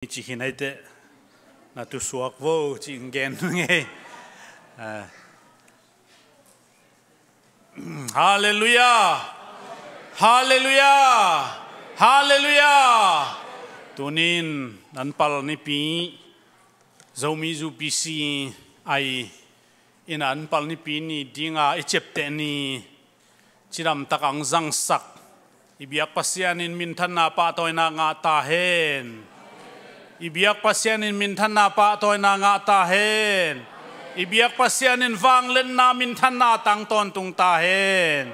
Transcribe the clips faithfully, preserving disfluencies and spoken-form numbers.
Ci khin aite na tusuak vo ci gen ngei. Halleluia. Halleluia. Halleluia. Tunin anpal nipi Zomi Zu P C I in anpal nipi ni dinga i ciapteh ni cidamtak ang zangsak i biak Pasian in minthanna pahtawina ngah ta hen. I biak Pasian in minthanna pahtawina ngah ta hen. I biak Pasian in vangliatna minthanna tang tawntung ta hen.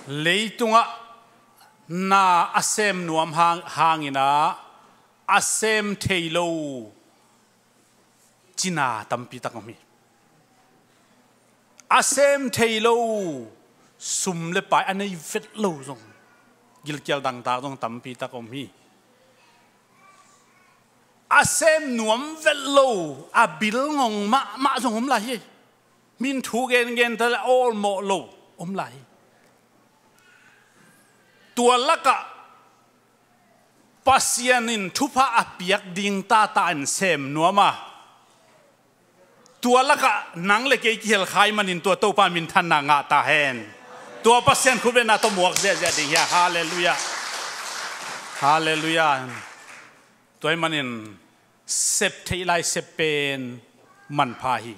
Leitungah na a sem nuam hang, hanginah a sem thei lo cina tampi tak om hi. A sem thei lo sum le pai a nei vet lo zong, gilkial dangtak zong tampi tak om hi. A sem nuam vet lo a bil ngong mahmah zong om lai hi. Min thu gengen ta le awlmawh lo om lai hi. Tua lakah Pasian in thupha a piak ding tata in sem nuam a, tua lakah nang le kei kihel khai manin tua Topa minthanna ngah ta hen. Tua Pasian khutbetna tawh muak ziahziah ding hi a. Halleluia. Halleluia. Tua hi manin sep theih lai sep pen manpha hi.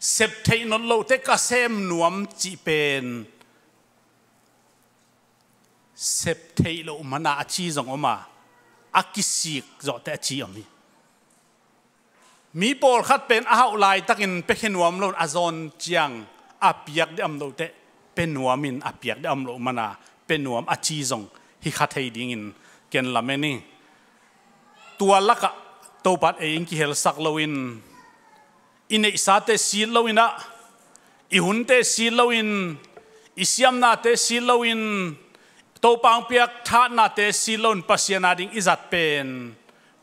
Sep theih not lote ka sem nuam cih pen sep theih loh mana a ci zong om a, a kisik zawhte a ci om hi. Mi pawlkhat pen a hauh laitakin pia khe nuam lo, a zawn ciang a piak deuh om lote pia nuamin a piak deuh om loh mana pia nuam a ci zong hi kha thei dingin ken lamen ing. Tua lakah Topa in ei in kihelsak loin, i neihsate sit loinah, i hunte sit loin, i siamnate sit loin, Topa hong piak thatnate sit loin Pasian a ding i zat pen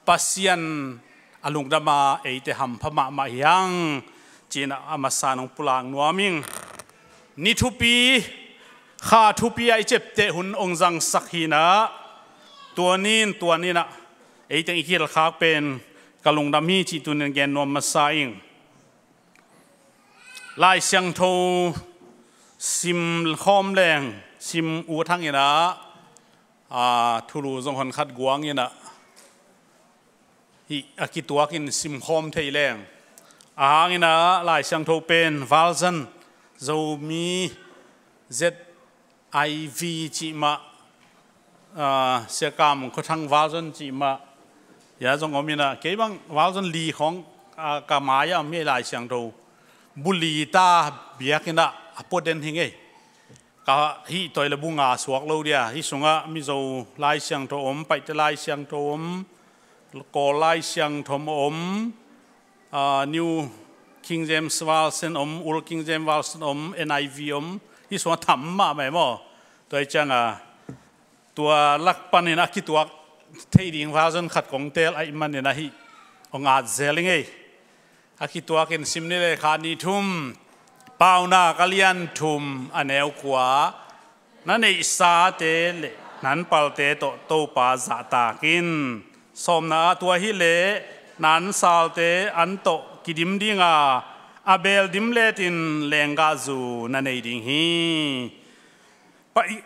Pasian a lungdama eite hampha mahmah hi hang. Cinah a masa nong pulak nuam ing. Ni thupi, kha thupi a i ciapteh hun ong zangsak hinah, tuanin tuaninah eiteng i kihel khak pen ka lungdam hi cih tunin gen nuam masa ing. Lai Siangtho sim khawm leng, sim ut hanginah, a, thulu zong honkhat guanginah hih a kituakin simkhawm thei leng. A hanginah Lai Siangtho pen valzan Zomi Z I V cih mah, a, Sia Kam Khua Thang valzan cih mah, ya zong om inah, kei bang valzan li khawng, a, ka mai-ah om hi. Lai Siangtho bu li ta biakinah a pua den hi ngei. Ka hih toi le bu nga suak lo dia. Hih sungah Mizo Lai Siangtho om, Paite Lai Siangtho om, Kawl Lai Siangtho om, a, New King James Version om, Old King James Version om, N I V om, hih sungah tham mahmah e maw. Tua hi cianga tua lak panin a kituak thei ding version khat kong tel ahih manin ahi ong at zel i ngei. A kituakin sim ni le kha ni thum, Paunak a lian thum a neu kua, na neihsate le na anpalte tawh Topa zahtak in. Sawmna ah, tua hileh na ansalte an tawh kidim dinga, a beel dim letin lenggahzu na nei ding hi. Pai,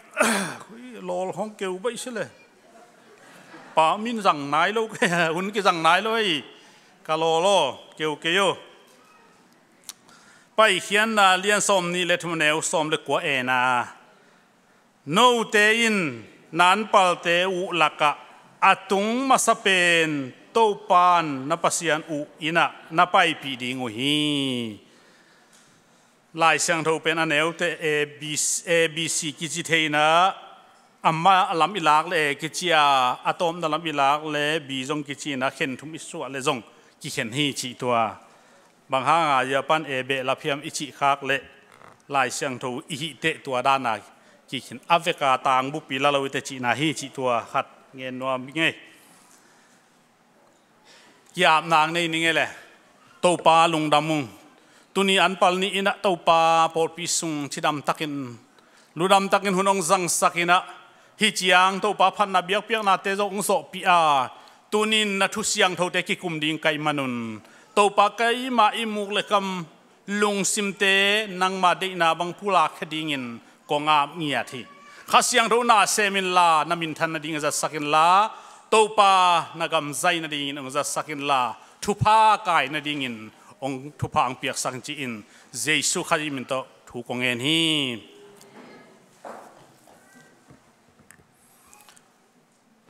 lawl hong keu baih si le. Pa min zang nai lo, hun kizang nai lo ei. Ka lawl aw, keu kei aw. Paikhiatna lian sawm nih le thum, neu sawm le kua en a, note in na anpalte uh lakah a tung masa pen Topan na Pasian uh innah na paipih ding uh hi. Lai Siangtho pen a neute A B C, A B C kici thei inah, a ma lam i lak le A kici a, a tawpna lam i lak le B zong kici inah, khen thum i suah le zong kikhen hi cih tua. Bang hanga zia pan A behlap hiam i cih khak leh Lai Siangtho i hih teh tua dana kikhen, a veka tangbupi la lo i teh cihna hi cih tua khat ngen nuam i ngei. Ki-apna nei ning e le. Topa lungdam ung. Tuni anpal ni inah Topa pawlpi sung cidamtakin, ludamtakin hun ong zangsak inah, Hih ciang Topa phatna biakpiaknate zong hong zawhpih a, tunin na thu siangthote kikum ding ka hih manun Topa keima ihmuk le kam lungsimte nangma deihna bang pulakkhia dingin kong ap ngiat hi. Kha Siangtho na sem inla na minthan nading zatsak inla Topa na gam zai nadingin hong zatsak inla thupha kai nadingin hong thupha hong piaksak in ci-in Jesu Khazih min tawh thu kong ngen hi.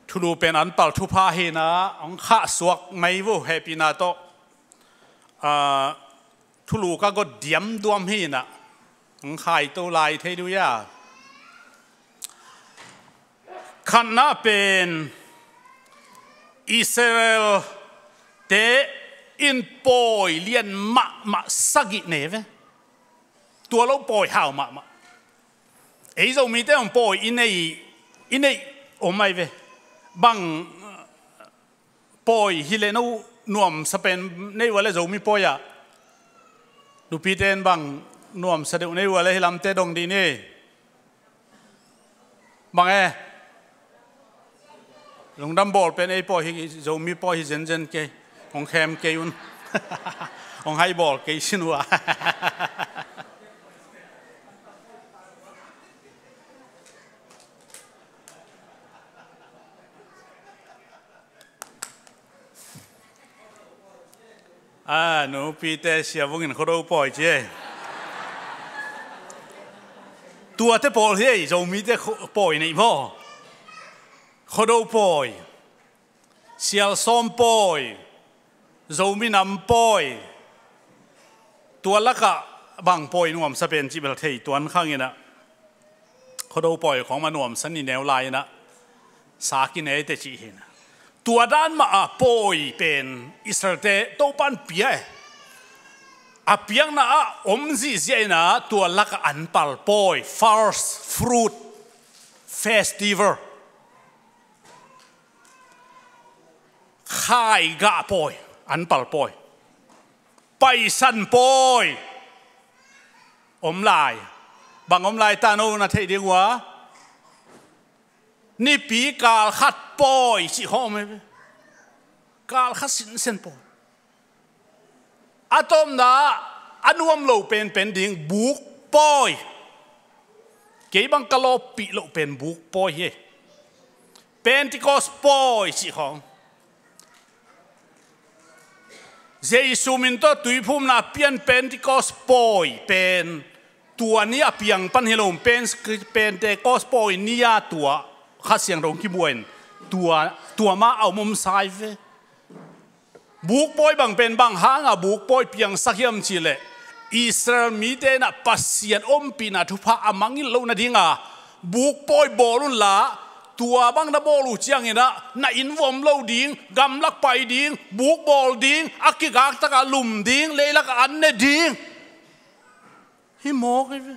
Thulu pen an pal thupha hi na hong khahsuak mai vo hehpihna tawh. Aa, thulu ka got diamduam hi na hong khaito lai thei duh ia. Khatna pen Israel te in pawi lian mahmah sagih nei ve. Tua lo pawi hau mahmah. Ei Zomite hong pawi i nei, i nei om ai ve. Bang pawi hi le no nuamsa pen nei ua le Zomi pawi ah. Nupite in bang nuamsa deuh nei ua le hi lamte dong dih ni. Bang e. Lungdam bawl pen ei pawi hi, Zomi pawi hi zenzen kei. Hong khem kei un. Hong hai bawl kei sin ua. A, nupite sia vungin khuado pawi ci e. Tuate pawl hi ei, Zomite khu-, pawi nei maw? Khuado pawi, sialsawm pawi, Zomi nam pawi, tua lakah bang pawi nuamsa pen cih bel thei tuan khang inah. Khuado pawi khawng mah nuamsa ni neu lai inah sa kinei te cih hi inah. Tua dan mah a pawi pen Israelte Topan pia e. A piakna ah om zihziah inah tua lakah an pal pawi, first fruit festival. Khaigah pawi, an pal pawi. Paisan pawi om lai. Bang om lai ta no na theih ding ua? Nipi kalkhat pawi cih khawng om e. Kalkhat sinsen pawi. A tawpna a nuam lo penpen ding buk pawi. Kei bang ka lawppih loh pen buk pawi hi. Pentecost pawi cih khawng. Jesu min tawh tuiphumna pian Pentecost pawi pen tua ni a piang pan hi lo, pen, Pentecost pawi ni a tua Kha Siangtho kibuain tua, tua mah a om om sai ve. Buk pawi bang pen bang hanga buk pawi piangsak hiam cihleh Israel mite inah Pasian ompihna thupha a mangngilh loh nadinga buk pawi bawl unla, tua bang na bawl uh cianginah na inn vuam lo ding, gamlak pai ding, buk bawl ding, a kigaktakah lum ding, leilakah an ne ding. Hi mawk hi ve.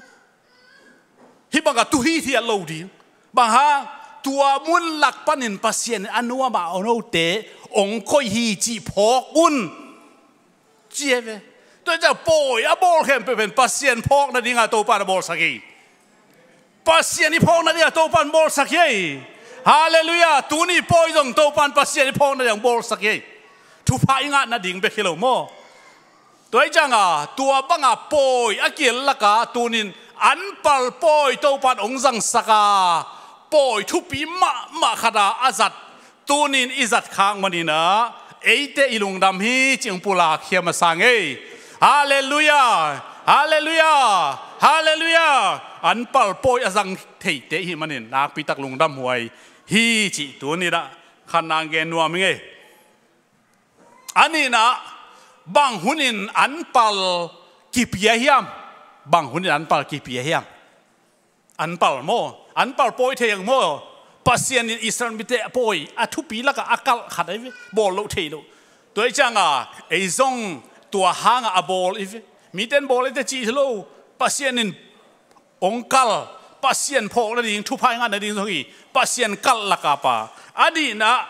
Hih bangah tu hithiat lo ding. Bang hang? Tua mun lak panin Pasian in a nuamah a note hong koih hi cih phawk un. Ci hi ve. Tua ciang pawi a bawl khempeuh pen Pasian phawk nadinga Topan a bawlsak hi. Pasian i phawk nadinga Topan bawlsak hi. Halleluiah. Tuni pawi zong Topan Pasian i phawk nadinga bawlsak hi. Thupha i ngah nading bek hi lo maw? Tua hi cianga tua banga pawi a kihel laka tunin an pal pawi Topan hong zangsaka pawi thupi mahmah khata a zat tunin i zat khak maninah eite i lungdam hi cih hong pulak hiam a sang ei. Halleluiah. Halleluiah. Halleluiah. An pal pawi a zang theite i hih manin nakpitak lungdam huai hi cih tuninah khatna gen nuam hi ngei. A nihna, bang hunin an pal kipia hiam? Bang hunin an pal kipia hiam? An pal maw? An pal pawi thei ang maw? Pasian in Israel mite pawi a thupi lakah a kalh khat ahi ve, bawl loh thei loh. Tua hi cianga ei zong tua hanga a bawl i ve. Mite in bawl eite cih hi lo. Pasian in hong kalh, Pasian phawk nading, thupha i ngah nading zong hi, Pasian kalh laka pa. A nihna,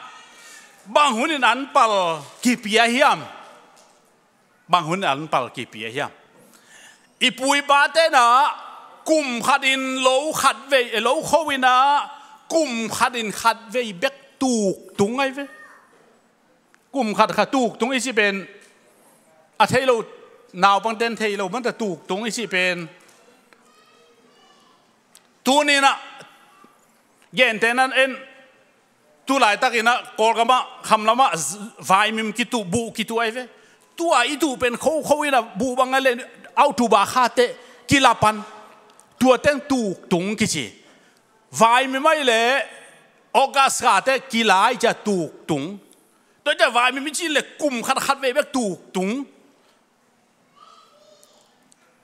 bang hunin an pal kipia hiam? Bang hunin an pal kipia hiam? I pu i pate inah kum khatin lo khat vei, lo kho inah Kum khat in khat vei bek tuktung ahi ve. Kum khat khat tuktung i cih pen a thei lo, naupangten thei lo, manta tuktung i cih pen. Tuninah gentehna en, tulaitakinah Kawlgamah, khamlamah z-, vaimim kituh, buh kituh ahi ve. Tua i tuh pen khokho inah buh bang a le October kha teh kilapan. Tua teng tuktung kici. Vaimim ahi le August kha teh kilai cia tuktung. Tua cia vaimim i cih le kum khat khat vei bek tuktung.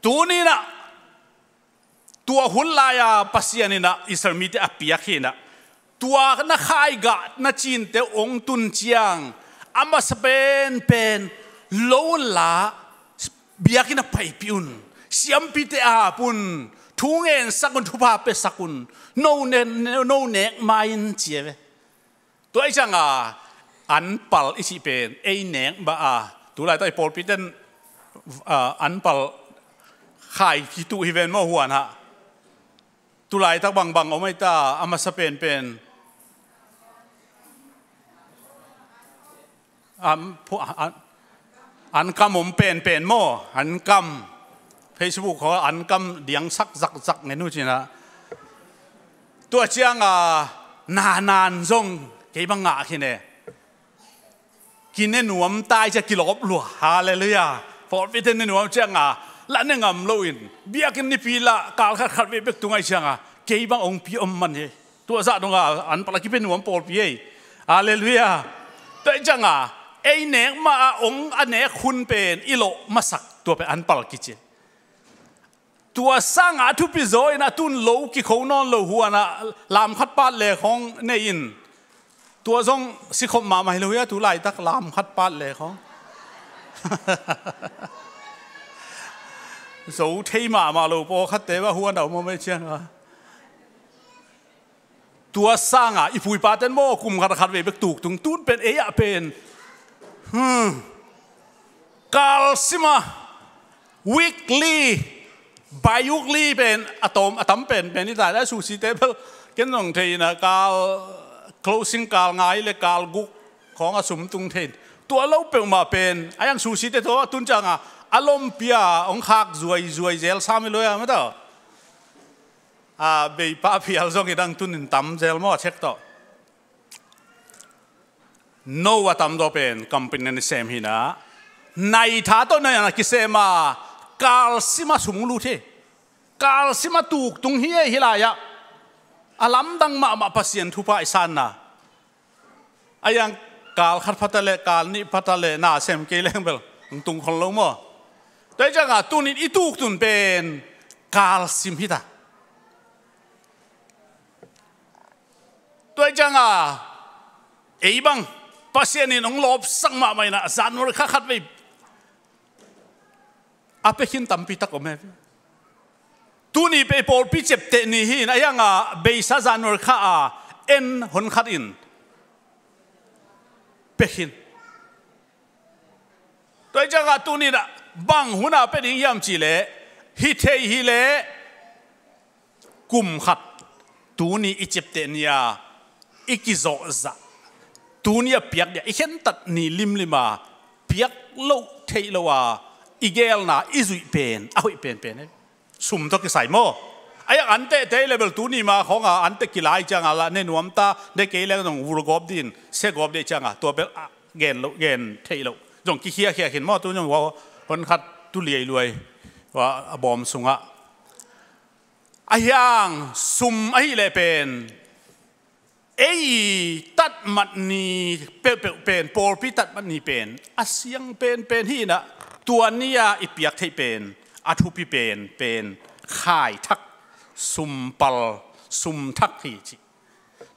Tuninah tua hun lai-a Pasian inah Israel mite a piak hinah, tua na khaigah na cinte hong tun ciang a masa penpen lo unla, biakinn ah paipih un, siampite ap un, thu ngensak un, thupha pesak un, no ne-, no nek ma in ci e ve. Tua i cianga anpal i cih pen ei nek mah a, tulaitak i pawlpiten, a, anpal khai kituh hi ven maw, huan hah. Tulaitak bangbang om aita, a masa penpen an, phu-, an, ankam om penpen maw, ankam. Facebook khaw ankam diangsak zakzak ngen uh cinah. Tua cianga nanan zong kei bang ngah khin e. Kine nuam tai cia kilawp lua. Halleluiah. Pawlpite ne nuam cianga la ne ngam loin, biakinn nipi lah kal khat khat vei bek tung ahi cianga kei bang hong pi om man hi. Tua zah donga anpal a kipia nuam pawlpi ei. Halleluiah. Tua i cianga ei nek mah a hong a nek hun pen i lawh masak, tua pen anpal kici. Tua sanga a thupi zaw inah tun lo kikho nawn lo huanah lam khat pat le khawng nei in. Tua zong sikhop mahmah hi lo hia, tulaitak lam khat pat le khawng. Zo thei mahmah lo pawlkhatte mah huan a om om ei cianga. Tua sanga i pu i paten maw kum khat khat vei bek tuktung, tun pen ei ah pen, hmm, kalsima, weekly, bi-weekly pen a tom, a tam penpen i ta, a sushi table ken zong thei inah kal, closing kal nga i le kal guk khawng a sum tung thei. Tua lo peuhmah pen a yang sushi te tawh a tun cianga a lompia hong khak zuaizuai zel sam i lo ia mah tawh. A, beipa phial zong i dang tunin tam zel maw a check tawh. No a tamzaw pen company na sem hinah, naitha tawh na kisem a, kalsima sum lut hi. Kalsima tuktung hi ei hi lai-ah. A lamdang mahmah Pasian thupha i sanna. A yang kal khat phata le, kal nih phata le, na sem kei leng bel hong tung khol lo maw. Tua i cianga tunin i tuktun pen kalsim hita. Tua i cianga ei bang Pasian in hong lawpsak mahmah inah January kha khat vei a pekhin tampi tak om e. Tuni pei pawlpi ciapteh ni hi inah, a yanga beisa January kha a en hon khat in pekhin. Tua i cianga tuninah bang huna pe ding hiam cihleh, hi thei hileh kum khat, tuni i ciapteh ni-a i kizawhzah, tuni a piak dia i khentat ni limlima piak loh theih loh a i geelna i zuih pen a hoih penpen e. Sum tawh kisai maw? A yak anteh tei le bel tuni ma khawnga anteh kilai cianga la ne nuamta, ne kei leng zong vur gawp din, sia gawp dih cianga tua bel a gen loh, gen theih loh zong kikhiakhia khin maw? Tu zong hua hon khat tu liailuai hua a bawm sungah a hiang sum ahih leh pen ei tatmat ni peuhpeuh pen, pawlpi tatmat ni pen a siang penpen hi inah, tua ni-a i piak theih pen a thupi penpen khai thak, sumpal, sum thak hi cih.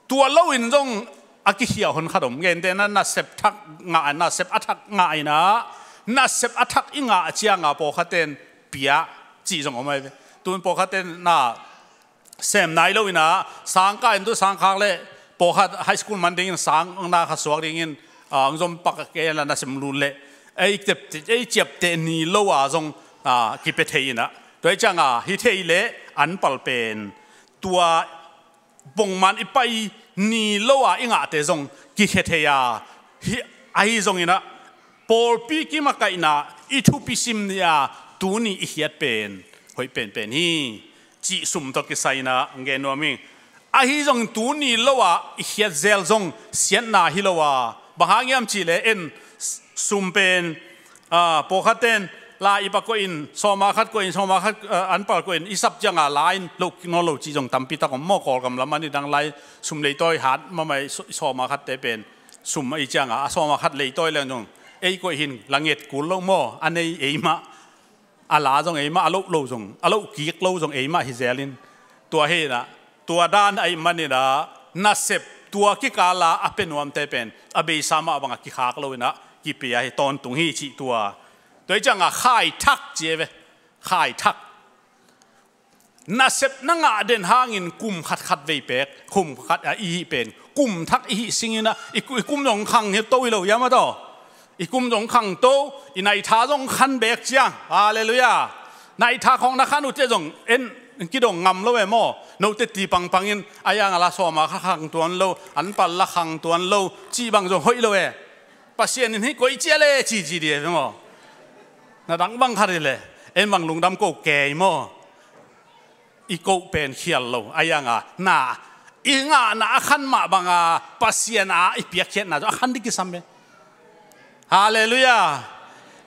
Tua loin zong a kikhia hon khat om. Gentehna nasep thak ngah, nasep a thak ngah inah, nasep a thak i ngah cianga pawlkhaten pia cih zong om ahi ve. Tun pawlkhaten na sem nai lo inah, sangkah in tu sangkhak le pawlkhat high school man dingin sang na kha suak dingin, ah, ang zom pak ke la nasem lut le ei tep, ei ciapteh ni lo a zong, ah, kipia thei inah. Tua i cianga hi thei le an pal pen tua bongman i pai ni lo a i ngahte zong kikhia thei a, hi, ahi zongin ah pawlpi kimakaihna i thupi sim ni a tuni i khiat pen hoih penpen hi. Cih sum tawh kisai-in ah gen nuam hi. Ahi zongin tuni lo a i khiat zel zong siatna hi lo a, bang hang hiam cihleh en sum pen, ah, pawlkhat ten la i pa koih in, sawma khat koih in, sawma khat, ah, anpal koih in, i sap ciangah la in loh nawn lo cih zong tampi tak om maw, Kawlgam lam ah nidang lai sum leitawi hat mahmah i sawma khatte pen sum ahi ciangah a sawma khat leitawi leng zong ei koih hin la nget kul lo maw, a nei ei mah, a la zong ei mah, a loh lo zong, a loh kik lo zong ei mah hi zel in. Tua hi in ah, tua dan ahih manin ah nasep tua kikal a a pia nuamte pen a beisa mah bangah kikhak lo in ah kipia hi, tawntung hi cih tua. Tua hi ciangah khai thak ci e ve. Khai thak. Nasep na ngah den hangin kum khatkhat vei pek, kum khat a i hih pen kum thak i hih sing in ah, i ku-, i kum zong khang hi to hi lo hiam a taw. I kum zong khang to, i naitha zong khan bek ciang. Halleluiah. Naitha khawng na khan uh teh zong en kidong ngam lo e maw. Note ti pangpang in a yang a la sawma kha khang tuan lo, anpal la khang tuan lo cih bang zong hoih lo e. Pasian in hih koih ciah le ci ci di e maw. Na dang bang khat hi le, en bang lungdam ko kei maw. I koh pen khial lo a yang a, na i ngahna a khan mah banga Pasian a i piakkhiatna zong a khan ding kisam e. Halleluiah.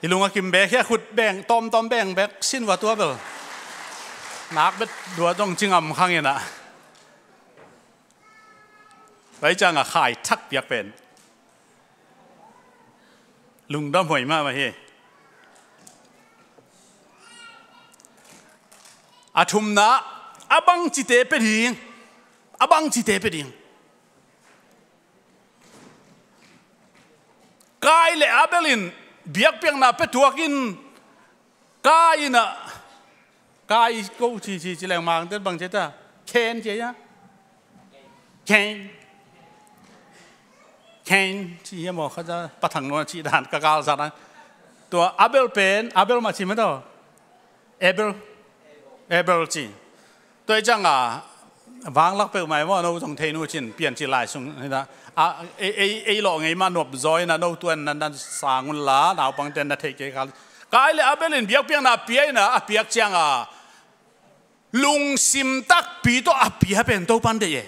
I lung a kim bek hi a, khut beng tawmtawm beng bek sin va tua bel. Nak bet dua zong ci ngam khang in ah. Tua hi ciangah khai thak piak pen lungdam huai mahmah hi. A thumna, a bangcite pia ding, a bangcite pia ding. Kain le Abel in biakpiakna pia tuak in, Kain ah, Kain ko ci ci ci leng Mangte bang ci ta, Khen ci a. Khen. Khen ci hiam aw, kha za pathang nuan ci dan ka gal zat ang. Tua Abel pen, Abel mah ci mah taw. Abel. Abel ci. Tua hi ciangah vanglak peuhmah maw, no zong thei nu cin pian ci lai sung hi na. A, ei, ei, ei lawh ngei mah nuap zaw hi na, no tuan na, na sang un la, naupangte na theih kei kha. Kain le Abel in biakpiakna pia hi na, a piak ciangah lungsim takpi tawh a pia pen Topan deih e.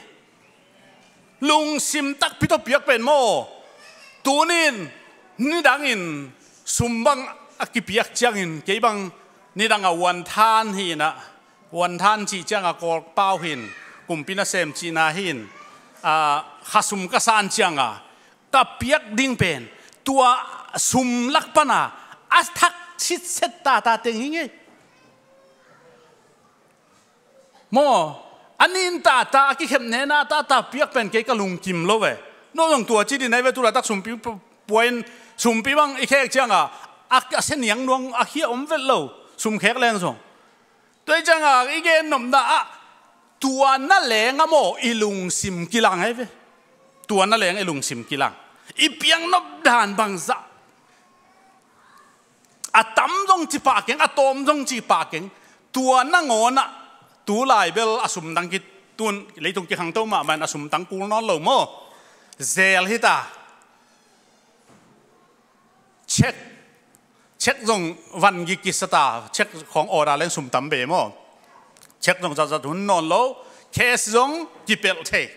Lungsim takpi tawh piak pen maw. Tunin nidangin sum bang a kipiak ciangin kei bang nidang a uanthan hi in ah, uanthan cih ciangah Kawlpau hi in, kumpi nasem cihna hi in, ah, khasum ka san ciangah ka piak ding pen tua sum lak pana a thak sitset tata teng hi ngei. Maw, a nin tata, a kikhep nena tata piak pen kei ka lungkim lo ve. No zong tua ci din ai ve, tu laitak sumpi puain, sumpi bang i khek ciangah a, a sia niang nuang a khia om vet lo, sum khek leng zong. Tua hi ciangah i gen nopna ah tua na leng a maw i lungsim kilang ai ve. Tua na leng i lungsim kilang. I piang nop dan bangzah. A tam zong ci pah keng, a tawm zong ci pah keng. Tua nangawnah tu lai bel a sumtang kitun, leitung kikhangto mahmah in a sumtang kul nawn lo maw. Zel hita. Check. Check zong van gi kisata. Check khawng order leng sumtam be maw. Check zong zatzat hun nawn lo. Cash zong kipelh thei.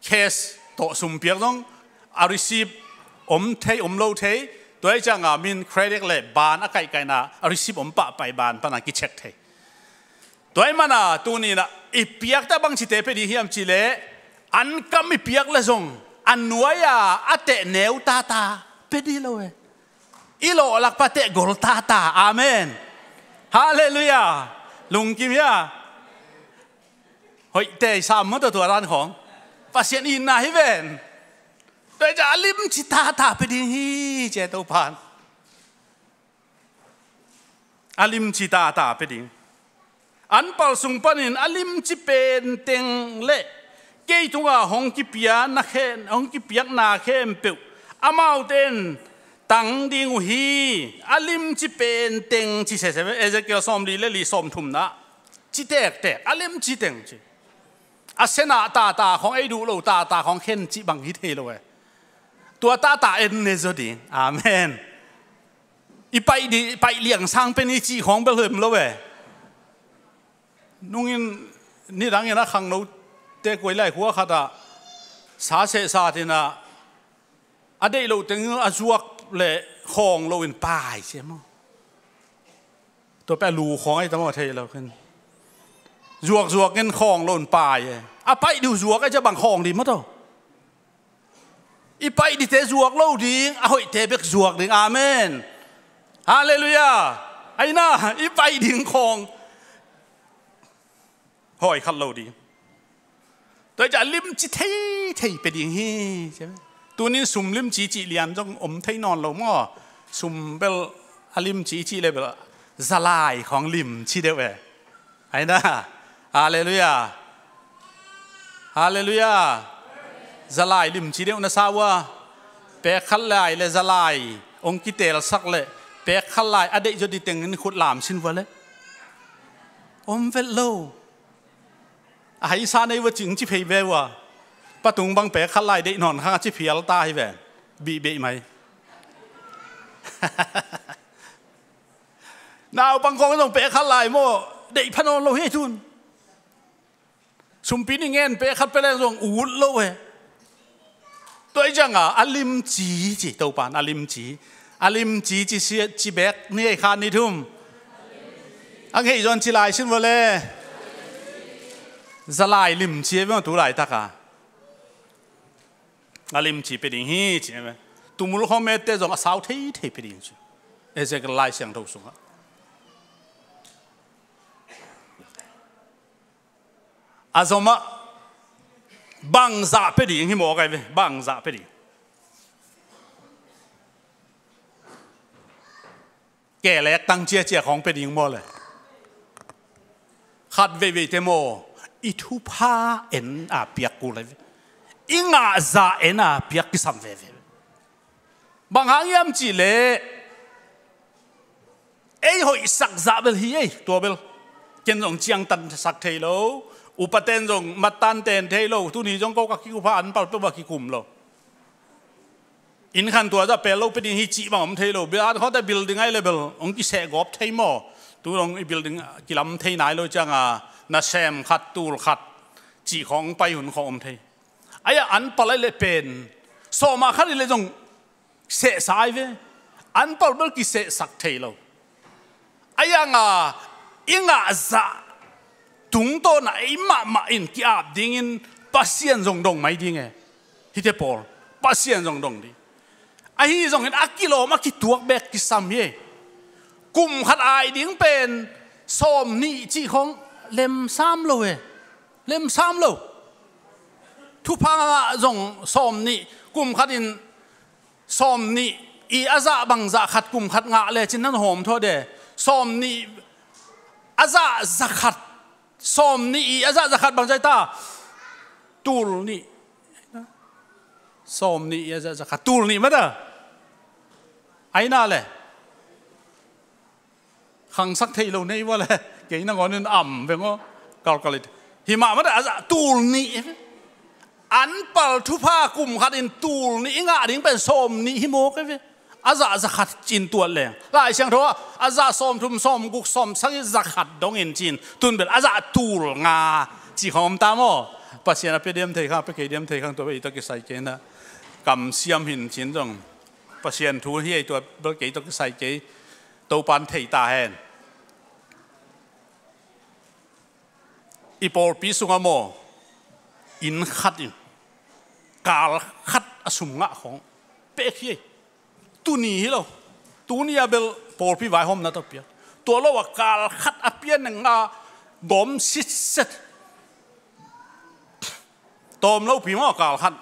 Cash tawh sumpiak zong a receipt om thei om lo thei. Tua hi ciangah min credit le ban a kaihkaihna a receipt om pahpai ban pana kicheck thei. Tua hi mana tuninah i piakte a bangcite pia ding hiam cihleh, an kam i piak le zong a nuai-a a tehneu tata pia ding lo e. I lawhlak pa tehgol tata. Amen. Halleluiah. Lungkim hia? Hoihte i sam maw tua dan khawng. Pasian itna hi ven. Tua hi ciah a limci tata pia ding hi ci e Topan. A limci tata pia ding. An pal sung panin a limci penteng le kei tunga hong kipia na khen, hong kipiakna khempeuh amaute in tang ding uh hi. A limci penteng ci sese, Ezekiel sawmli le li, sawmthumna. Ci tektek, a limci teng ci. A senah tata khawng, ei duh lo tata khawng khen cih bang hi thei lo e. Tua tata en ne zaw ding. Amen. I paih di, paih liang sang pen i cih khawng bel hem lo e. Nungin nidangin a khangnote kuai lai khua khatah sa sehsat inah a deih loh teng a zuak le khawng loin pai sia maw. Tua peh a lu khawng ai ta maw thei lo khin. Zuakzuak in khawng loin pai e. A paih diu zuak ai cia bang khawng di maw taw. I paih dite zuak lo ding, a hoihte bek zuak ding. Amen. Halleluiah. Aina, i paih ding khawng hawi khat lo ding. Tua hi ciah limci thei thei pe ding hi. Tunin sum limci cih lian zong om thei nawn lo maw? Sum bel a limci cih le bel zalai khawng limci deuh e. Aina. Halleluiah. Halleluiah. Zalai limci deuh na sa uh a. Pek khat lai le zalai hong kitelsak le pek khat lai a deih zaw di tengin khut lam sin vua le. Om vet lo. A haisa nei vua cing ci phei ve vua. Patung bang pek khat lai deih nawn khang a ci phial ta hi ve. Bih beih mai. Naupang khawng zong pek khat lai maw, deih pha nawn lo hi tun. Sumpi ni ngen pek khat pia leng zong ut lo e. Tua hi cianga a limci ci, Topan a limci. A limci ci sia, ci bek ni ei khat ni thum. A ngeih zawn ci lai sin vua le. Zalai limci e beng tu laitaka. A limci pe ding hi ci e. Tumul khawng mette zong a sau thei thei pe ding ci. Ezekiel Lai Siangtho sungah. A zomah bangzah pe ding hi maw kai ve, bangzah pe ding. Kelek tang ciacia khawng pe ding maw le. Khat veivei te maw, i thupha en a piak kul lai ve. I ngahzah en a piak kisam veve. Bang hang hiam cih leh ei hoihsak zah bel hi ei, tua bel. Ken zong ciangtansak thei lo. Upaten zong mattan ten thei lo. Tuni zong ko ka kikupha anpal peuh bang kikum lo. Inn khan tua zah pel lo pe ding hi cih bang om thei lo. Bia an khawngte building ai le bel hong kiseh gawp thei maw? Tu dong i building kilam thei nai lo cianga nasem khat, tul khat cih khawng pai hun khawng om thei. Ai-ah anpal ai le pen sawmah khat i le zong sehsa ai ve. Anpal bel kisehsak thei lo. Ai-anga i ngahzah tungtawna ei mahmah in ki-ap dingin Pasian zong dong mai ding e. Hite pawl Pasian zong dong ding. Ahi zongin a kilawm a kituak bek kisam hi. Kum khat ai ding pen sawm nih cih khawng lemsam lo e. Lemsam lo. Thupha ngah zong sawm nih, kum khatin sawm nih i a zah bangzah khat kum khat ngah lecin nan hawm thua de. Sawm nih a zah za khat. Sawm nih i a zah za khat bangzah ta. Tul nih. Sawm nih i a zah za khat. Tul nih mata. Aina le. Khangsak thei lo nei vua le. Kei nangawnin am veng aw. Calculate. Hi mahmah a zah tul nih. Anpal thupha kum khatin tul nih i ngah ding pen sawm nih hi mawk e ve. A zah za khat cin tuat leng. Lai Siangtho ah a zah sawm thum, sawm guk, sawm sagih, za khat dongin cin. Tun bel a zah tul nga. Ci khawng om ta maw? Pasian a pia diam thei khang, a pia kei diam thei khang tua bel i tawh kisai kei na. Kamsiam hin cin zong. Pasian thu hi ei tua bel kei tawh kisai kei. Topan thei ta hen. I pawlpi sungah maw, inn khat in kal khat a sum ngah khawng pek hi ei. Tuni hi lo. Tuni a bel pawlpi vaihawmna tawh piak. Tua lo a kal khat a pian nga gawm sitset. Tawm lopi maw kal khat.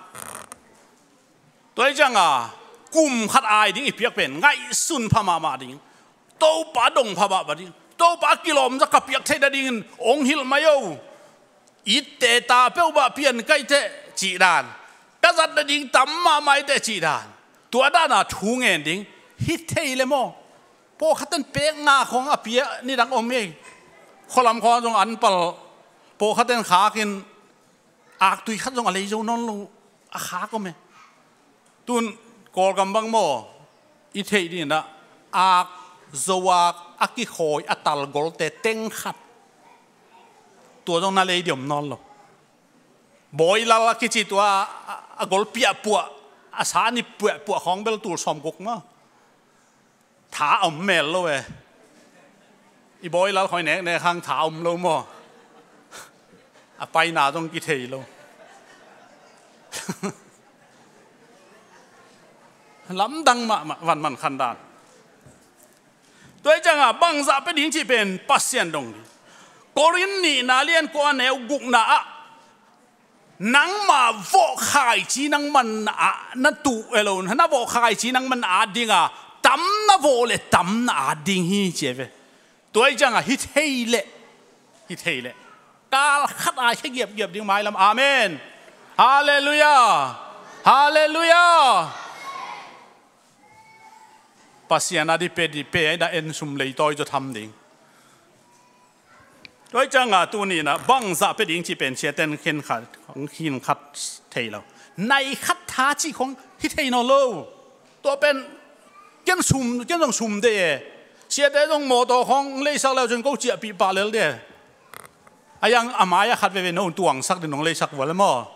Tua hi cianga kum khat ai ding i piak pen ngaihsun pha mahmah ding. Topa dong pha mahmah ding. Topa kilawm za ka piak theih nadingin ong hilh mai o. Itte ta peuh bah pian kaih teh cih dan. Ka zat nading tam mahmah i teh cih dan. Tua dana thu ngen ding. Hi thei le maw? Pawlkhatten pek nga khawng a pia nidang om ei. Khualam khawng zong anpal pawlkhatten khakin aktui khat zong a lei zo nawn lo a khak om e. Tun Kawlgam bang maw, i theih dinah ak, zo ak, a kikhawi, a talgolte teng khat, tua zong na lei diom nawn lo. Bawilal a kici tua a, a gol piahpuah, a sa ni piahpuah khawng bel tul sawmguk maw. Tha a om mel lo e. I bawilal khawi neknek hang tha a om lo maw. A paina zong kithei lo. Lamdang mahmah vanman khandan. Tua hi cianga bangzah pia ding cih pen Pasian dong ding. Korin nihna lian kua neu gukna ah, nangma vawh khaici nang man ah na tuh e lo, na vawh khaici nang man at dinga, tam na vawh le tam na at ding hi ci e ve. Tua hi cianga hi thei leh, hi thei leh kal khat ai khe giapgiap ding mailam. Amen. Halleluiah. Halleluiah. Pasian a di pe di pe aina en sum leitawi zaw tham ding. Tua hi cianga tuni inah bangzah pia ding cih pen siaten khin khat, khin khat thei lo. Nai khat tha cih khong hi thei nawn lo. Tua pen ken sum, ken zong sum de e. Siate zong mawtaw khong leisak leu cun ko ciahpih pah lel de. A yang a mai-ah khat veve no tuangsak ding nong leisak vua le maw.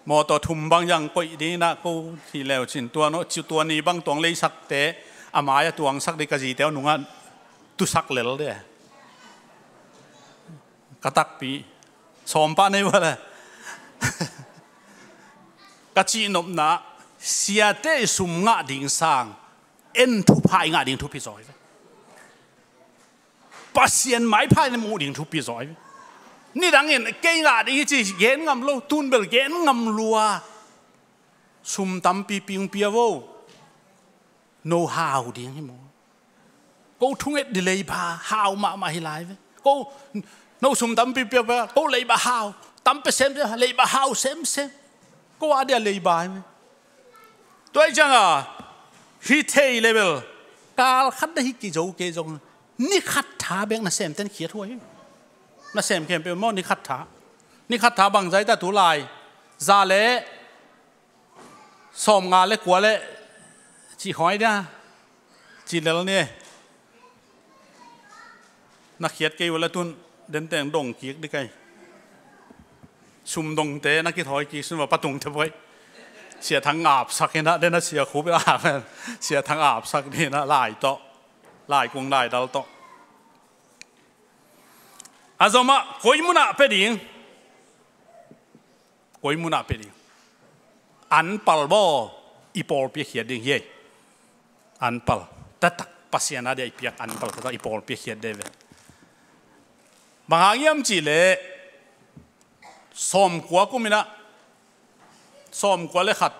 Mawtaw thum bang yang koih ding inah ko hi leu cin tua no, ci tua ni bang tuang leisakte a mai-ah tuangsak ding ka zite aw nungah tusak lel de. Ka takpi sawm pah nei vua le. Ka cihnopna siate sum ngah ding sang en thupha i ngah ding thupi zaw hi ve. Pasian maipha in muh ding thupi zaw hi ve. Nidangin kei ngah ding hi ci gen ngam lo, tun bel gen ngam lua. Sum tampi ping pia vo. No hau ding hi maw. Ko thunget di leiba hau mahmah hi lai ve. Ko no sum tampi pia pia, ko leiba hau. Tam pe semsem, leiba hau semsem. Ko a dia leiba hi ve. Tua hi cianga hi thei level kal khat na hi kizo kei zong ni khat tha bek na semten khiat huai hi. Na sem khempeuh maw ni khat tha. Ni khat tha bangzai ta tu lai. Za le sawm nga le kua le cih huai dia. Cih lel ni. Na khiat kei ua le tun denteng dong kik di kai. Sum dongte na kithawi kik sun va patung te buai. Sia Thang apsak hinah dena sia khup a pen. Sia Thang apsak dinah lai tawh. Lai kung lai dal tawh. A zomah koi munah pe ding. Koi munah pe ding. An pal baw i pawlpi a khiat ding hi ei. An pal. Taktak Pasian a dia i piak an pal taktak i pawlpi a khiat ding ve. Bang hang hiam cih leh sawmkua kum inah sawmkua le khat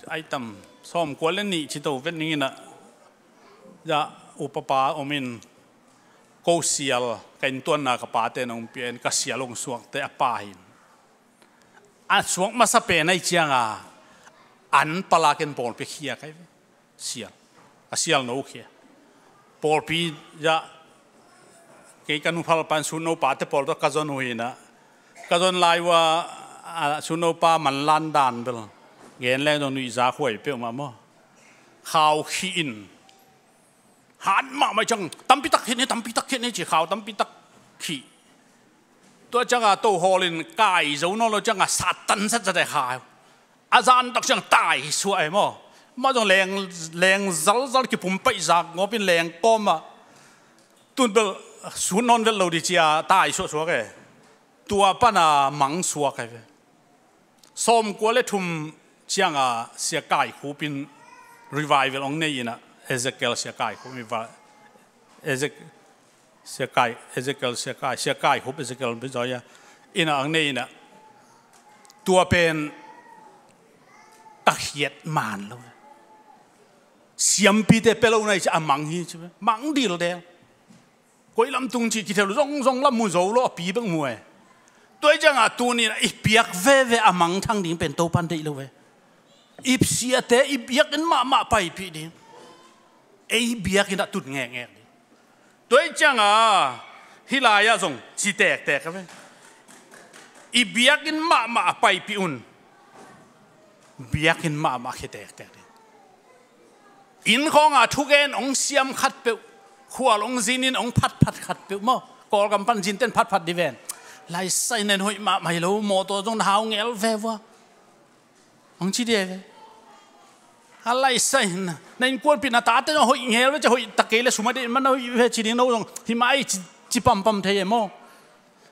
ai tam sawmkua le nih ci to vet ning inah ya upapa om in ko sial ka inntuanna ka pate nong pia in ka sial hong suakte a pa hin. A suak masa pen ahi cianga an pala ken pawlpi khia kai ve. Sial. A sial no khia. Pawlpi ya kei ka nuphal pan sun no pate pawl tawh ka zon uh hinah. Ka zon lai ua a sun no pa manlan dan bel. Gen leng dong nuih za khuai peuh mah maw. Khau khih in. Han mahmah ciang tampi tak khit ni, tampi tak khit ni ci khau tampi tak khih. Tua cianga to hawl in kai zo nawn lo cianga satan zat zat e khau. A zan tak ciang tai suah e maw. Mah zong leng, leng zalzal kipum paih zak ngawp in leng kawmah. Tun bel sun nawn vel lo di cia tai suah suak e. Tua pana mang suak e ve. Sawmkua le thum cianga Sia Kai Khup in revival ong nei inah Ezekiel Sia Kai Khup in va-, Ezek-, Sia Kai, Ezekiel Sia Kai, Sia Kai Khup Ezekiel Bizoya inah ong nei inah tua pen ka khiat man lo. Siampite pe lo nai ci a mang hi ci mang dil del. Koi lam tung cih kithel zong zong lam mu zo lo a pi bek mu e. Tua hi cianga tunin i piak veve a mangthang ding pen Topan deih lo ve. I siate i biakinn mahmah paipih ding. Ei biakinn ah tut ngekngek ding. Tua hi cianga hih lai-ah zong ci tektek a ve. I biakinn mahmah a paipih un. Biakinn mahmah khia tektek ding. Inn khawngah thugen hong siam khatpeuh, khual hong zinin hong phatphat khatpeuh maw. Kawlgam pan zin ten phatphat di ven. Laisai nen hoih mahmah hi lo, mawtaw zong na hau ngel ve vua. Hong ci dia ve. A laisai na, na innkuanpih na tate zong hoih ngel ve ci, hoih tak kei le sum a deih man na hoih ve ci ding, no zong hi mai ci, ci pampam thei e maw.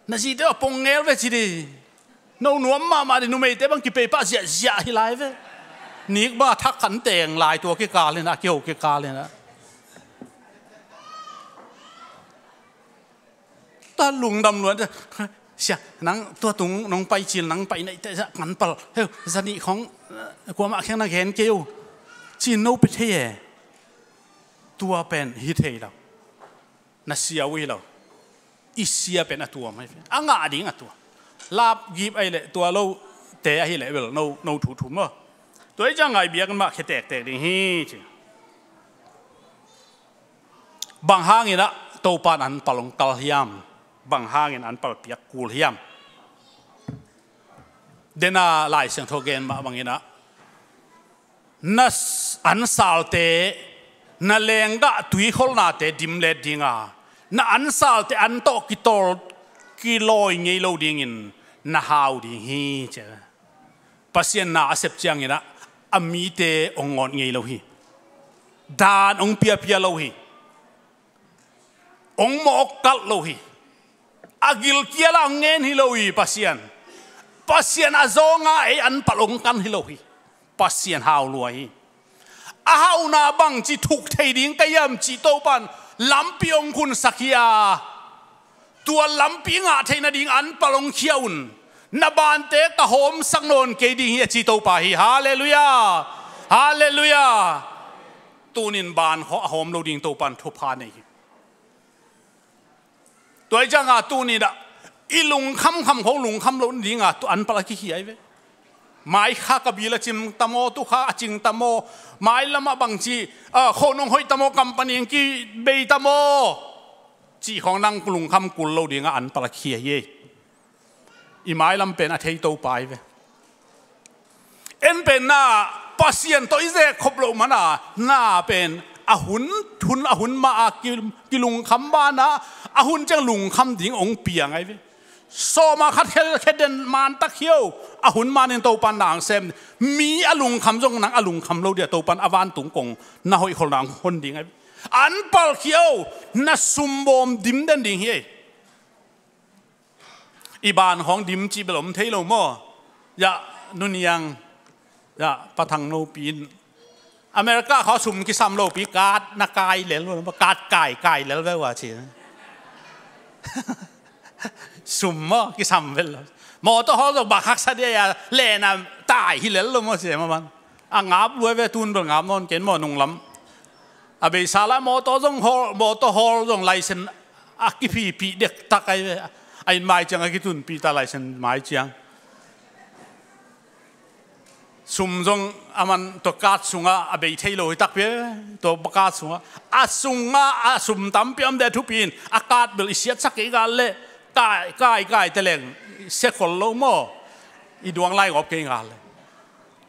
Na zite a pong ngel ve ci di. No nuam mahmah di, numeite bang kipei pah ziahziah hi lai ve. Nikba thak khan teng lai tua kikal inah, kiho kikal inah. Tua lungdam luan, sia, nang tua tung nong pai cil, nang pai naih teh, kan pal heu, zanih khong, kuamah kheng na gen kei uh. Cin no pe thei e. Tua pen hi thei lo. Na sia uh hi lo. I sia pen a tua mai. A ngah ding a tua. Lap gip ahi leh tua lo te ahi leh bel no, no thu thum maw. Tua hi ciang ngai biak mah khia tektek ding hi ci. Bang hangin ah Topan an pal hong kal hiam? Bang hangin an pal piak kul hiam? Dena Lai Siangtho gen mah bangin ah na s-, an salte, na lenggah tuikholhnate dimlet dinga, na an salte an tawh kitol kilawi ngei lo dingin na hau ding hi ci. Pasian na a sep ciangin ah a mite hong ngawt ngei lo hi. Dan hong piapia lo hi. Hong mawk kalh lo hi. A gilkial ah hong ngen hi lo hi Pasian. Pasian a zawnga ei an palh hong kan hi lo hi. Pasian hau lua hi. A hauhna bangci thuk thei ding ka hiam cih Topan lampi hong khunsak hi a, tua lampi ngah theih nading an palh hong khia un. Na bante ka hawmsak nawn kei ding hi a ci Topa hi. Halleluiah. Halleluiah. Tunin ban a hawm lo ding Topan thupha nei hi. Tua hi cianga tuni dah i lungkham kham khong lungkham lo dinga tu an pal a kikhia hi ve. Mai kha ka bil a cing ta maw, tu kha a cing ta maw, mai lamah bangci, ah, khonung hoih ta maw, company ang kibei ta maw, cih khong nang lungkham kul lo dinga an pal a kikhia hi. I mailam pen a thei Topa hi ve. En pen na Pasian tawh i zek khop loh mana na pen a hun, hun a hun ma a ki, kilungkham bana a hun ciang lungkham ding hong piang ahi ve. Sawma khat khel khe den man tak hio, a hun manin Topa nang sem. Mi a lungkham zong nang a lungkham lo dia Topan a vantung kong na hoih khol nang hon ding ahi ve. An pal khio, na sumbawm dim den ding hi ei. I ban khawng dim cih bel om thei lo maw? Yah, nuniang, yah, pathang nopi in America khaw sum kisam lopi, kat na kai lel lo, kat kai kai lel ve ua ci. Sum maw kisam vel lo. Mawtaw hawl zong bak haksa dia ya lena tai hi lel lo maw ci maw man. A ngap luai ve, tun bel ngap nawn ken maw nunglam. A beisa la mawtaw zong hawl, mawtaw hawl zong laisen a kiphipi dektak ahi ve. A inn mai ciang a kitunpi ta laisen mai ciang. Sum zong a man tua kat sunga a bei thei lo hi takpi ve. Tua kat sunga a sunga a sum tampi om de thupi in a kat bel i siatsak kei ngal le kai kai kai te leng sekol lo maw? I duang lai ngop kei ngal le.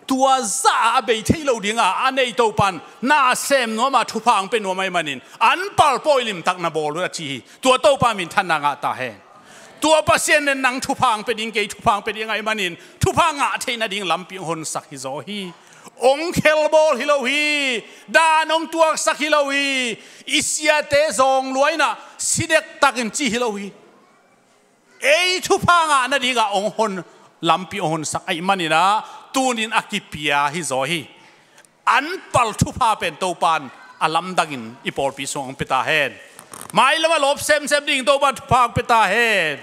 Tua zah a bei thei lo dinga a nei Topan na sem nuama thupha ang pe nuam ahi manin an pal pawi limtak na bawl uh a ci hi. Tua Topa minthanna ngah ta hen. Tua Pasian nen nang thupha ang pe ding, kei thupha ang pe ding ahi manin thupha ngah theih nading lampi hong honsak hi zaw hi. Hong khelbawl hi lo hi. Dan hong tuaksak hi lo hi. I siate zawng luaina si dektakin ci hi lo hi. Ei thupha ngah nadinga hong hon, lampi hong honsak ahi maninah tunin a kipia hi zaw hi. An pal thupha pen Topan a lamdangin i pawlpi sung hong pia ta hen. Mailamah lawp semsem ding Topan thupha hong pia ta hen.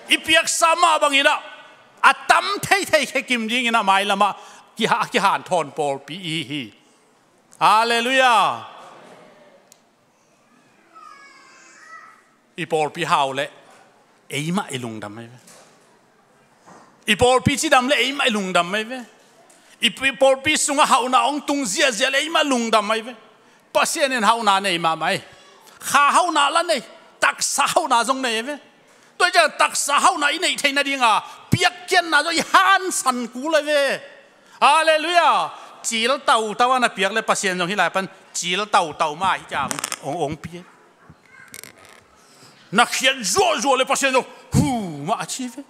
I piaksa mah banginah a tam theithei khekim dinginah mailamah kiha, kihanthawn pawlpi i hi. Halleluiah. I pawlpi hau le eimah i lungdam ahi ve. I pawlpi cidam le eimah i lungdam ahi ve. I pi-, pawlpi sungah hauhna hong tung ziahziah le eimah lungdam ahi ve. Pasian in hauhna nei mahmah ahi. Kha hauhna la nei, taksa hauhna zong nei ahi ve. Tua ciang taksa hauhna i neih theih nadinga piakkhiatna zong i hansan kul ahi ve. Halleluiah. Cil tautau a na piak le Pasian zong hih lai pan cil tautau mah hi ciang hong, hong pia. Na khiat zuahzuah le Pasian zong hu mah a ci ve.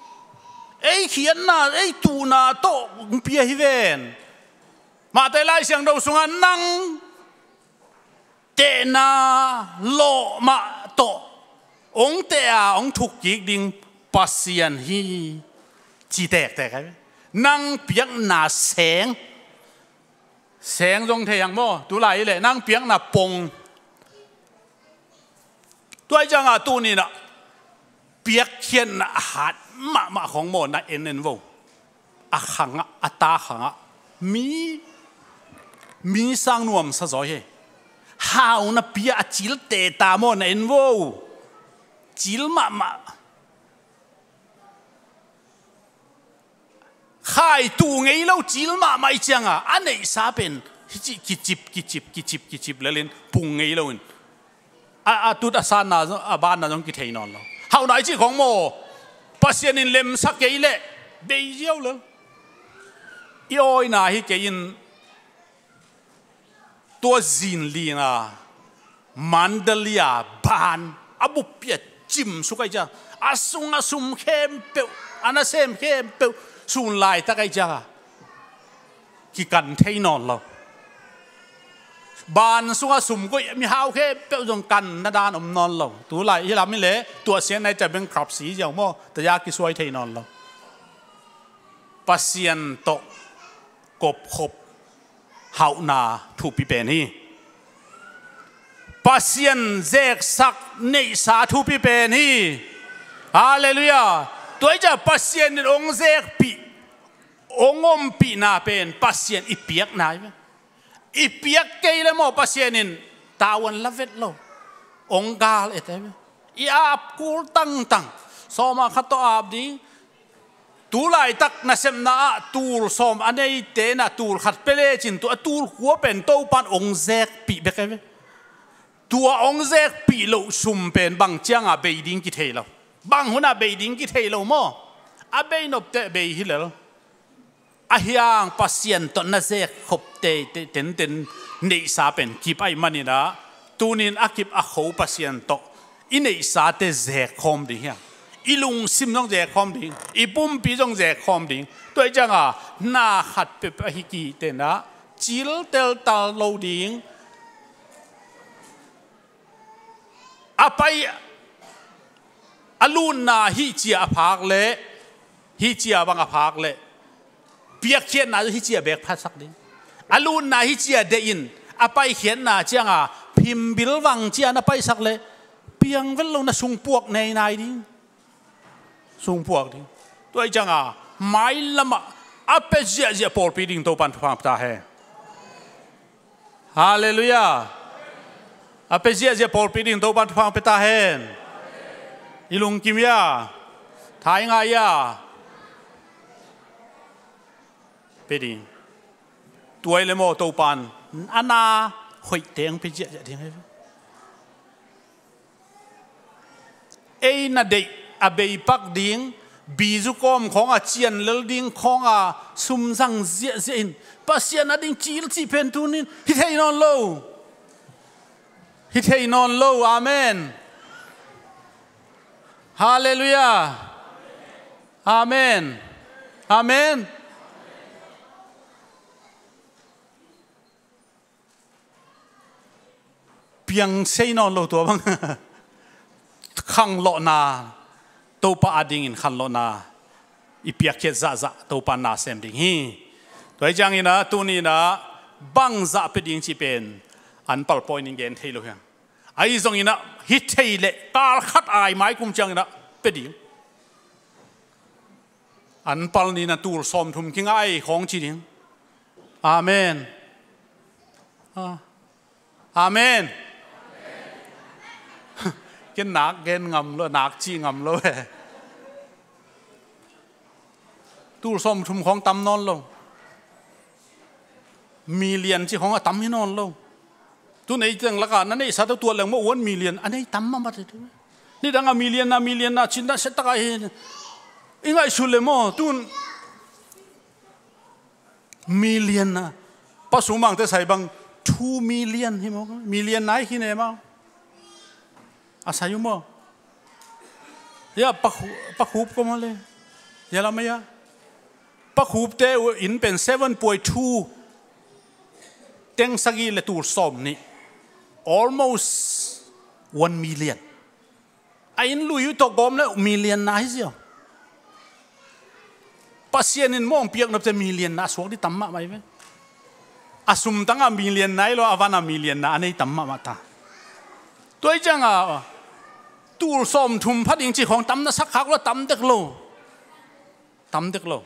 Ei khiatna ei tuhna tawh hong pia hi ven. Mate Lai Siangtho sungah nang tehna lawh mah tawh hong teh a hong thuk kik ding Pasian hi ci tektek ahi ve. Nang piakna seng, seng zong thei hang maw, tulai hi leh nang piakna pong. Tua hi ciangah tuninah piakkhiatna a hat mahmah khong maw na en en vo. A khangah a ta khangah mi, mi sang nuamsa zaw hi. Hau na pia a cil teta maw na en vo. Cil mahmah. Khai tuh ngei lo cil mahmah i cianga a neihsa pen hici kicip kicip kicip kicip lelin pung ngei loin a, a tut a sanna zong, a banna zong kithei nawn lo. Hauhna i cih khong maw Pasian in lemsak kei leh bei ziau lel. I awina hi kei in tua zinlina Mandalia ban a buppi a cimsuk ahi ciang a sung a sum khempeuh a nasem khempeuh sun laitak ahi cianga kikan thei nawn lo. Ban sunga sum koih mihau khempeuh zong kanna dan om nawn lo. Tulai hi lam hi leh tuahsiatna i ciang bankruptcy ziau maw taya kisuai thei nawn lo. Pasian tawh kopkhop hauhna thupi pen hi. Pasian zeksak neihsa thupi pen hi. Halleluiah. Tua hi ciah Pasian in hong zekpih hong ompihna pen Pasian i piakna hi. I piak kei le maw Pasian in tavuan la vet lo. Hong gal et ahi ve. I ap kul tangtang. Sawma khat tawh ap ding. Tulaitak nasepna ah tul sawm a neite na tul khat pia lecin tua tul kua pen Topan hong zekpih bek ahi ve. Tua hong zekpih loh sum pen bang cianga bei ding kithei lo. Bang huna bei ding kithei lo maw? A bei nopteh bei hi lel. Ahiang Pasian tawh na zek khop tei tenten neihsa pen kip ahi maninah tunin a kip a kho Pasian tawh i neihsate zek khawm ding hiam? I lungsim zong zek khawm ding, i pumpi zong zek khawm ding. Tua hi cianga na khat peuhpeuh ahi kitenah cil teltal lo ding. A pai a lutna hih cia a phak leh hih cia bang a phak leh piakkhiatna hih cia bek phatsak ding. A lutna hih cia deih in a paikhiatna cianga phimbil vang cia na paisak leh piang vet lo na sungpuak neinai ding. Sungpuak ding. Tua hi cianga mailamah a pia ziahziah pawlpi ding Topan thupha pia ta hen. Halleluiah. A pia ziahziah pawlpi ding Topan thupha pia ta hen. I lungkim ia thainga ia pia ding. Tuai le maw Topan a na hoih teng pia ziahziah ding hi. Ei na deih a beipak ding, bizu kawm khawnga cian lel ding khawnga sumzang ziahziah in Pasian a ding cil cih pen tunin hi thei nawn lo. Hi thei nawn lo. Amen. Halleluiah. Amen. Amen. Piang sei nawn lo tua bang. Khanglawhna Topa a dingin khanlawhna i piakkhiat zahzah Topa na sem ding hi. Tua hi cianginah tuninah bangzah pia ding cih pen an palpawi nin gen thei lo hiam? Ahi zonginah hi thei leh kal khat ai mai kum cianginah pia ding. An pal nina tul sawmthum kinga ai khawng ci ding. Amen. Ah. Amen. Ken nak gen ngam lo, nak cih ngam lo e. Tul sawmthum khawng tam nawn lo. Million cih khawng a tam hi nawn lo. Tu nei teng lakah na neihsa tawh tuat leng maw one million a nei tam mahmah te tu. Nidang a million na, million na, cin na, se tak a hi. I ngaihsut le maw, tun million na. Pa Sumangte sai bang two million hi maw, million na hi ne maw. A sai uh maw. Ya, Pa Khu-, Pa Khup ko maw le. Ya lam a ya. Pa Khupte uh inn pen seven point two teng sagih le tul sawm nih. Almost one million. A inn lui uh tawh gawm le million na hi ziau. Pasian in mawng piak nopte million na suak di tam mahmah hi ve. A sum tang a million na hi lo, a van a million na a nei tam mahmah ta. Tua hi ciang a tul sawm thum pha ding ci khawng tam na sak khak lo, tam dek lo. Tam dek lo.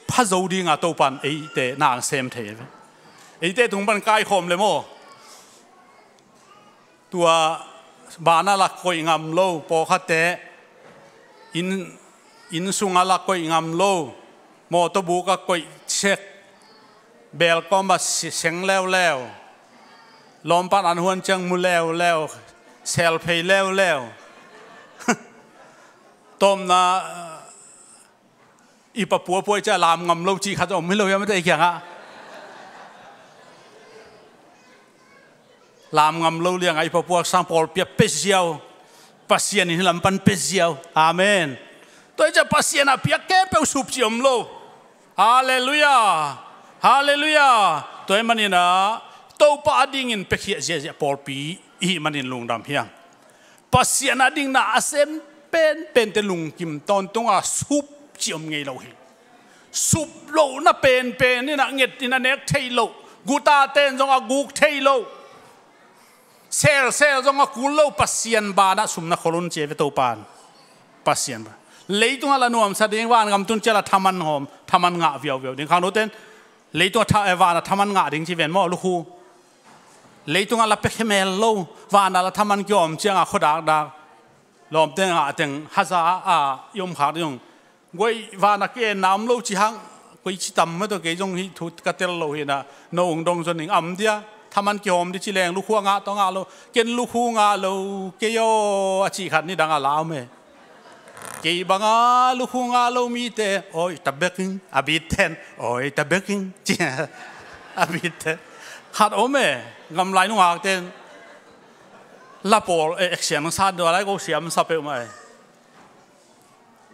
Pha zo ding a Topan eite na ang sem thei ve. Eite tung pan kaikhawm le maw. Tua van a la koih ngam lo, pawlkhatte inn, inn sung a la koih ngam lo, mawtaw buk a koih sek, belkawm a si-, seng leuleu, lawmpan an huan ciang mu leuleu, selphei leuleu. Tawpna, i pa puapuai cia lam ngam lo cih khat om hi lo hiam, a tei kiangah. Lam ngam lo liangah i pa puak sang pawlpi a pia ziau. Pasian in hi lam pan pia ziau. Amen. Tua hi cia Pasian a piak khempeuh sup cih om lo. Halleluiah. Halleluiah. Tua hi maninah Topa a dingin piakhiah ziahziah pawlpi i hih manin lungdam hiang. Pasian a dingna a sem penpente lungkim tawntunga sup ci om ngei lo hi. Sup lohna penpen inah nget in a nek theih loh, guta ten zong a guk theih loh, selsel zong a kul lo Pasian banah sumna khol un ci ve Topan. Pasian ban leitungah la nuamsa ding, vangam tun cia la thaman hawm, thaman ngah viauviau ding. Khangnoten leitungah tha, eh, vanah thaman ngah ding ci ven maw, lukhu. Leitungah la pia khemel lo, vanah la thaman kiawm ciangah khuadakdak lawmte ngah teng haza a i om khak ding. Guai vanah ki enna om lo ci hang, koi ci tam mah tawh kei zong hih thu ka tel lo hinah, no ung dong zon ing am dia, thaman kihawm di ci leng lukhu a ngah tawh ngah lo. Ken lukhu ngah lo kei aw a cih khat nidang a la om e. Kei banga lukhu ngah lo mite, oi ta beking, a bit ten, oi ta beking ci a bit ten. Khat om e, gamlai nungak ten la pawl e, action sa dua lai ko siam sa peuhmah e.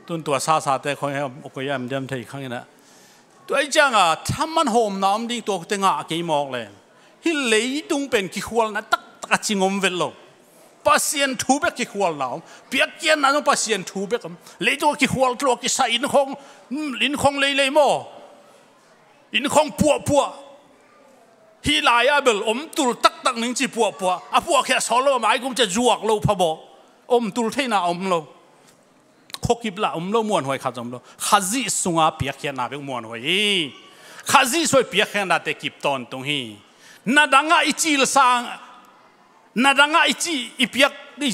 Tun tua sasate khoi he, koi am diam thei khang inah. Tua i cianga thaman hawmna om ding tua kute ngah kei mawk le. Hih leitung pen kikhualna taktak a cing om vet lo. Pasian thu bek kikhualna om. Piakkhiatna zong Pasian thu bek om. Leitung a kikhual tlua kisa inn khong, inn khong leilei maw. Inn khong puahpuah. Hih lai-ah bel om tul taktak ning ci puahpuah. A puahkhiat sawl lo a mai kum cia zuak lo pha bawh. Om tul theihna om lo. Khuakip lah om lo, muanhuai khat zong om lo. Khazih sunga piakkhiatna bek muanhuai hi. Khazih suai piakkhiatnate kip tawntung hi. Na dangah i cilsang, na dangah i cih, i piak, i,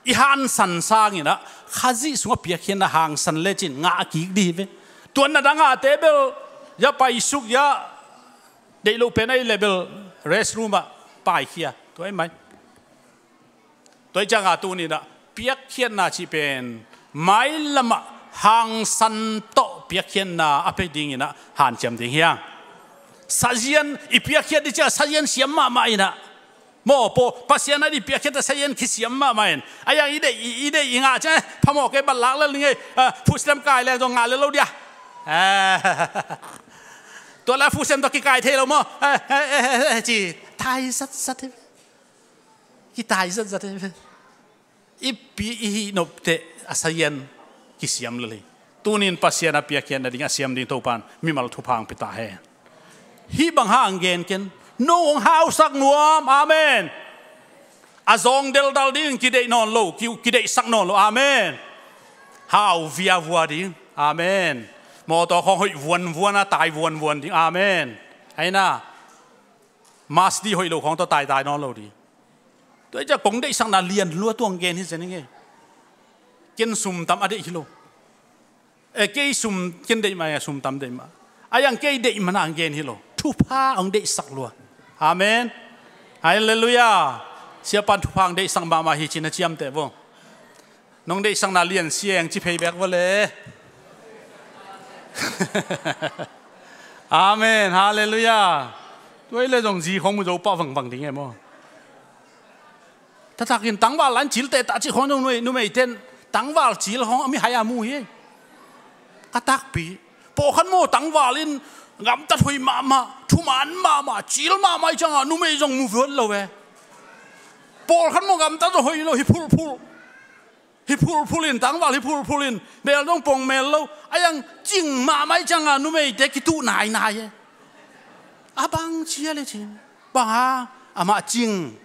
i hansan sanginah Khazih sungah piakkhiatna hangsan lecin ngah kik dih ve. Tuan na dangah te bel ya paisuk ya deih loh pen a i le bel restroom ah paikhia. Tua i mai. Tua i cianga tuninah piakkhiatna cih pen mailamah hangsan tawh piakkhiatna a pei dinginah hanciam ding hiang. Sazian i piakkhiat dih ciah sazian siam mahmah inah. Maw paw Pasian a dih piakkhiat a sazian kisiam mahmah in. A yang i deih, i, i deih i ngah ciah phamawh kei bat lak lel ning ei. Fusiam kai leng zong ngah lel lo dia. Tua la fusiam tawh kikai thei lo maw. Ci tai zatzat hi. Kitai zatzat hi. I pi i hih nopteh a sazian kisiam lel hi. Tunin Pasian a piakkhiat nading a siam ding Topan mimal thupha hong pia ta hen. Hih bang hang gen ken no hong hausak nuam. Amen. A zawng deldal ding kideih nawn lo, ki, kideihsak nawn lo. Amen. Hau viavua ding. Amen. Mawtaw khawng hoih vuanvuan a tai vuanvuan ding. Amen. Aina mas di hoih lo khawng tawh taitai nawn lo ding. Tua i ciah kong deihsakna lian lua tuang gen hi zen hi ngei. Ken sumtam a deih hi lo. E kei sum ken deih mah a sumtam deih mah. A yang kei deih mana ang gen hi lo. Thupha ang deihsak lua. Amen. Halleluiah. Siapan thupha hong deihsak mahmah hi ci-in a ciamteh vo. Nong deihsakna lian siang ci phei bek vo le. Amen. Halleluiah. Tua hi leh zong zi khong mu zo pah vangvang ding e maw. Taktakin tangval an cil teh ta cih khong zong numei, numeite'n tangval cil khong a mihai a mu hi. Ka takpi. Pawlkhat maw tangval in gamtat hoih mahmah, thuman mahmah, cil mahmah ahih ciangin numei zong mu vuat lo e. Pawlkhat maw gamtat zong hoih lo, hi phulphul. Hi phulphul in, tangval hi phulphul in, mel zong pong mel lo. A yang cing mahmah ahih ciangin numeite kituh nainai e. A bang cia le cing. Bang hang, amah cing.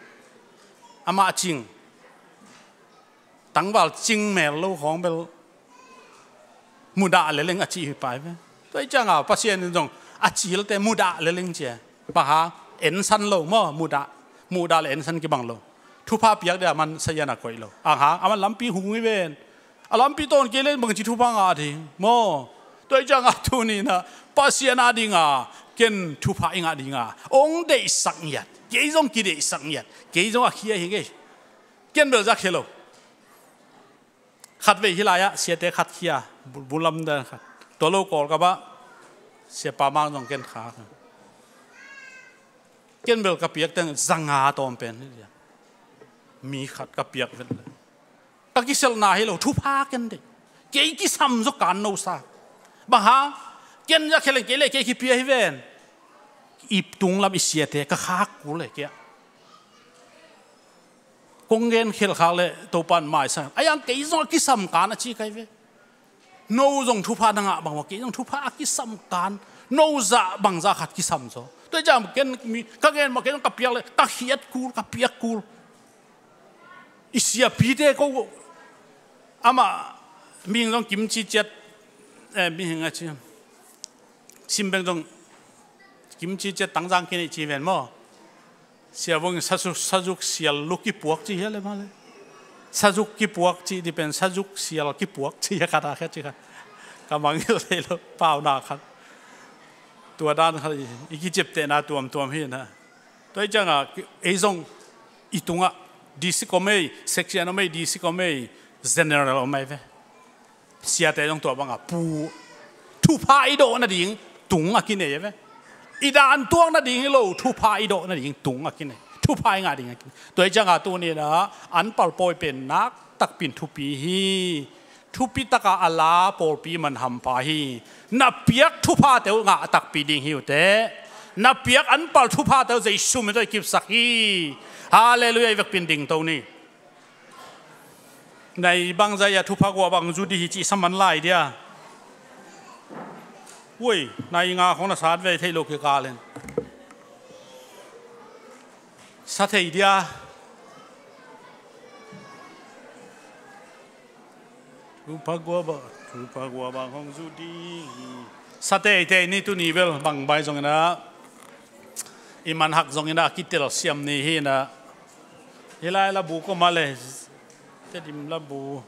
Amah cing. Tangval cing mel lo khong bel mudah leleng a cih hi pai ve. Tua ahih ciangin Pasian in zong a cilte mudah leleng ci e. Bang hang, ensan lo maw, mudah. Mudah le ensan kibang lo. Thupha piak dia man sayan a koih lo. Ang hang, aman lampi hung hi ven. A lampi tawn kei leh bangci thupha ngah ding maw. Tua ahih ciangin tuni-in Pasian a dingin ken thupha i ngah dingin hong deihsak ngiat. Kei zong kideihsak ngiat. Kei zong a khia hi ngei. Ken bel za khia lo. Khatvei hih lai-ah siate khat khia, bu-, bulam dan khat. Tua lo Kawlgam ah siapa Mang zong ken kha. Ken bel ka piak teng za nga tawm pen hi dia. Mi khat ka piak vet le. Ka kiselhna hi lo, thupha ken deih. Kei kisam zaw kan no sa. Bang hang, ken za khia leng kei le kei kipia hi ven. I tung lam i siate ka khak kul e kei ah. Kong gen khel khak le Topa'n maisak. A yang kei zong a kisam kan a ci kai ve. No zong thupha na ngah bang maw, kei zong thupha a kisam kan. No zah bangzah khat kisam zaw. Tua ahih ciangin ken mi, ka gen maw, kei zong ka piak le, ka khiat kul, ka piak kul. I siapite ko, amah mihing zong kimci ciat, eh, mihing a ci. Simbeng zong kimci ciat tangzang kinei ci ven maw. Sia vong sazuk, sazuk sial lu kipuak ci hia le maw le. Sazuk kipuak ci di pen sazuk sial kipuak ci hia khat a khia ci khat. Ka mangngilh thei lo pauna khat. Tua dan khat i, i kiciaptehna tuamtuam hi na. Tua ahih ciangin ei zong i tungah district om ei, section om ei, district om ei, general om ei ve. Siate zong tua bangin pu, thupha i dawh nading tung a kinei a ve. I dan tuak nading hi lo, thupha i dawh nading tung a kinei. Thupha i ngah ding a kinei. Tua ahih ciangin tuni-in anpal pawi pen nak takpi in thupi hi. Thupi takin a la pawlpi man hampha hi. Na piak thuphate uh ngah takpi ding hi uh teh. Na piak anpal thuphate uh Jesu min tawh i kipsak hi. Halleluiah, i vekpi in dingto ni. Nai bangzah a thupha guah bang zu di hi cih sa man lai dia. Ui, nai nga khong na sat ve thei lo kikal in. Sa thei dia. Thupha guah bang, thupha guah bang hong zu di hi. Sa teitei ni, tuni bel bang bai zongin a, i man hak zongin a kitel siam ni hi na. Hih lai labu kua mah le, Tedim labu.